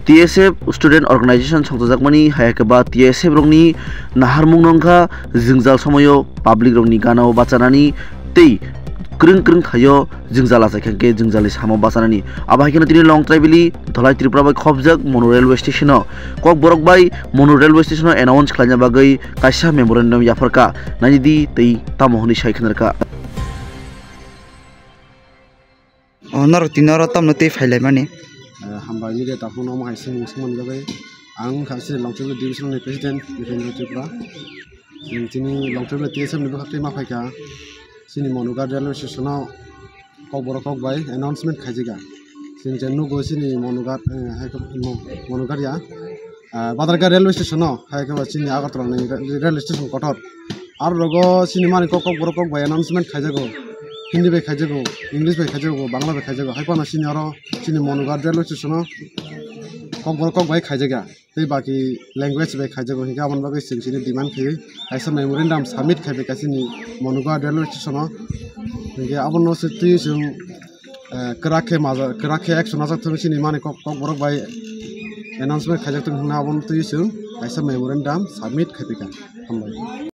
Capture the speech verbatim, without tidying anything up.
T S F student organization songchajakmani hai khe ba T S F rokni naharmung no wngkha jwngjal somoio public rokni ganao bachanani tei kwrwng kwrwng thaio jwngjal achai khe jwngjalni samo bachanani. Abo hai kheno tini Longtraibili Dholai Tripura bai khopjak Monu railway station o Kokborok bai Monu railway station o announce khlaina bagwi kaisa memorandum yapharkha, naidi tei tamo hwnwi sai khwnarkha. O norok tini oro tamno tei phailaimani. Eh, hambai media takhuk no omo hai swngmung swngmani bagwi ang wngkha chini Longtraibili division ni president Nitendra Tripura. Chwng chini Longtraibili T S F ni bwkhak tei ma phaikha chini Monugat railway station o Kokborok kok bai announcement khaijakha. Chwng je nugo chini Monugat, eh, hai khe Mo-, Monugat ya, ah, Badharghat railway station o, hai khe bo chini Agartala ni re-, railway station kotor. Aro rogo chini mani kok, Kokborok kok bai announcement khaijago. Hindi bai khaijago, English bai khaijago, Bangla bai khaijago. Hai phano chini oro chini Monugat railway station o Kokborok kok bai khaijakya. Tei baki language bai khaijago. Hinkhe aboni bagwi chwng chini demand khaiwi kaisa memorandum submit khaibai kaisa chini Monugat railway station o. Hinkhe abono se twi chwng, eh, kwrak khe maja-, kwrak khe action najak thung chini mani kok, Kokborok bai announcement khaijak thung hwnna abono twi chwng kaisa memorandum submit khaibai kha. Hambai.